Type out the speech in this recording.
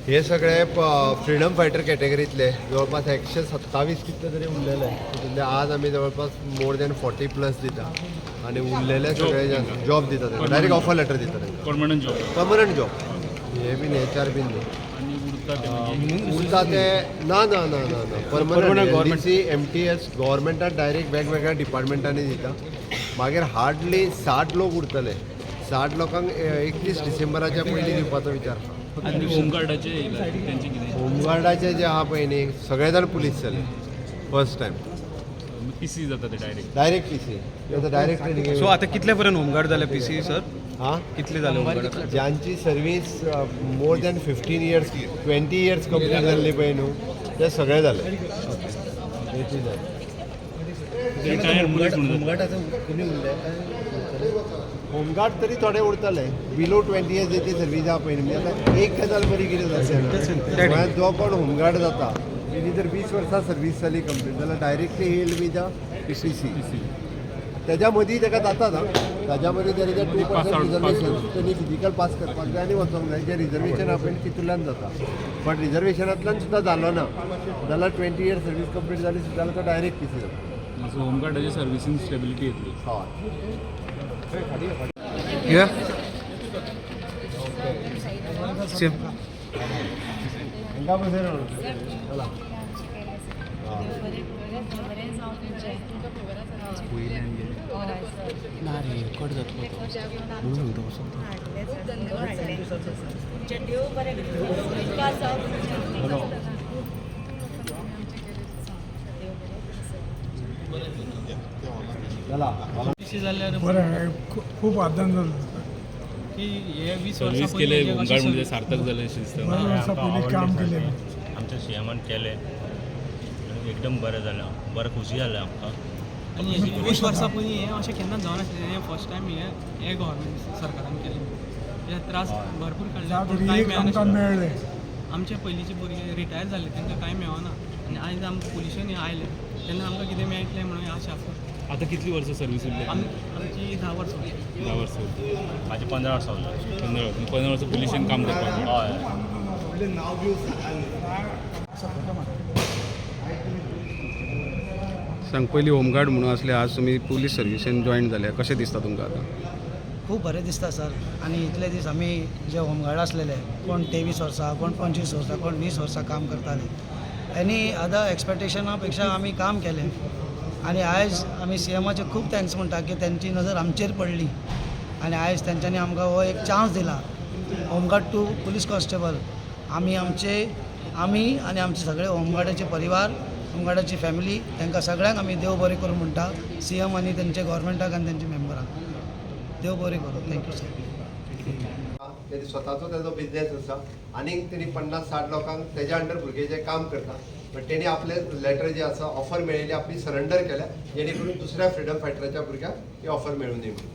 हे सगळे freedom fighter कॅटेगरीतले जवळपास 127 कितले तरी उरलेले. तितूंतले आज आमी जवळपास मोर दॅन 40 प्लस दिता आनी उरलेले सगळे जॉब दिता तांकां, डायरेक्ट ऑफर लेटर दिता तांकां. Permanent job? परमनंट जॉब, हे बीन एच आर बीन न्ही. आनी उरता ते मागीर? उरता ते ना ना ना ना ना, परमनंट. एलडीसी, एमटीएस गव्हर्मेंटान डायरेक्ट वेगवेगळ्या डिपार्टमेंटांनी दिता. मागीर हार्डली 60 लोक उरतले. 60 लोकांक 31 डिसेंबराच्या पयलीं दिवपाचो विचार. आनी होमगार्डाचे येयला तेंचे कितें? होमगार्डाचे जे आहा पळय न्ही, सगळे जाण पुलीस जाले फर्स्ट टायम. पीसी जाता ते direct? Direct PC, direct training. So आता कितले पर्यंत होमगार्ड जाले पीसी सर? हां? कितले जाले होमगार्ड? ज्यांची service more than 15 years, 20 years complete जाल्ली पळय न्हू, ते सगळे जाले, ते जाले. रिटायर्ड पुलीस म्हणून जाता. होमगार्ड तरी थोडे उरतले. बिलो 20 इयर्स जी सर्वीस आहा पळय न्ही. म्हणजे आतां एक गजाल बरी कितें जाता, गोंयांत जो कोण होमगार्ड जाता तेणी जर 20 वर्सां सर्वीस जाली कंप्लीट जाल्यार directly he will be the PC. तेज्या मदीं ताका जाता ना, ताज्या मदीं there is a 2% reservation. तेणी फिजिकल पास करपाक जाय आनी वचोंक जाय. जें रिजर्वेशन आहा पळय तितूंतल्यान जाता, बट रिजर्वेशनांतल्यान सुद्दां जालो ना जाल्यार 20 इयर्स सर्वीस कंप्लीट जाली सुद्दां जाल्यार तो डायरेक्ट पीसी जाता. सो होमगार्डाच्या सर्विसीन स्टेबिलिटी येतली. हय. घेवया. सेम. हांगा बसय चला. ना रे, कट जातलो तो म्हणून सांगता कसो. देव बरें करूं. चला. बरं आहे, खूप आनंद झाला. की हे 20 वर्सां सर्वीस केले पयलीं जे होमगार्ड अशें म्हणजे सार्थक जालें अशें दिसता. बरें वर्सां पयलीं काम केलें. आमच्या सीएमान केलें आनी एकदम बरें जालें, बरें खोशी जालें आमकां. आनी हेजी 20 वर्सां पयलीं हें अशें केन्नाच जावनासलें. हें फर्स्ट टायम हें हें गव्हर्मेंट सरकारान केलें. हे त्रास भरपूर काडले पूण तरी कांय एक आमकां मेळनाशिल्लें. मेळ्ळें. आमचे पयलींचे भुरगे रिटायर जाल्ले, तांकां कांय मेळना आनी आयज आमकां पुलिशेन हें आयलें तेन्ना आमकां कितें मेळटलें म्हणून आशा आसा. आतां कितली वर्सां सर्वीस उरली? आमची 10 वर्सां उरली. 10 वर्सां उरली. म्हाजी 15 वर्सां उरली. 15 वर्सां. 15 वर्सां पुलिशेन काम करपाक? हय. सांग, पयलीं होमगार्ड म्हणून आसले, आज तुमी पुलीस सर्विसेन जॉयन जाले, कशें दिसता तुमकां आतां? खूब बरें दिसता सर. आनी इतले दीस आमी जे होमगार्ड आसलेले, कोण 23 वर्सां, कोण 25 वर्सां, कोण 20 वर्सां काम करताले, एनी अदर एक्सपेक्टेशना पेक्षा आमी काम केलें. आनी आयज आमी सी एमाचे खूब thanks म्हणटा की तेंची नजर आमचेर पडली आनी आयज तेंच्यांनी आमकां हो एक चान्स दिला, होमगार्ड टू पुलीस कॉन्स्टेबल. आमी आमचे आमी आनी आमचे सगळे होमगार्डाचे परिवार, होमगार्डाची फॅमिली, तांकां सगळ्यांक आमी देव बरें करूं म्हणटा. सी एम आनी तेंचे गव्हर्मेंटाक आनी तेंच्या मेंबरांक देव बरें करूं. Thank you sir. तेणी स्वताचो तेजो बिजनेस आसा. आनीक तेणी 50-60 लोकांक तेज्या अंडर भुरगे जे काम करता, बट तेणी आपले लेटर जे आसा, ऑफर मेळिल्ली आपली सरंडर केल्या, जेणे करून दुसऱ्या फ्रिडम फायटराच्या भुरग्यांक ही ऑफर मेळूं दी म्हणून.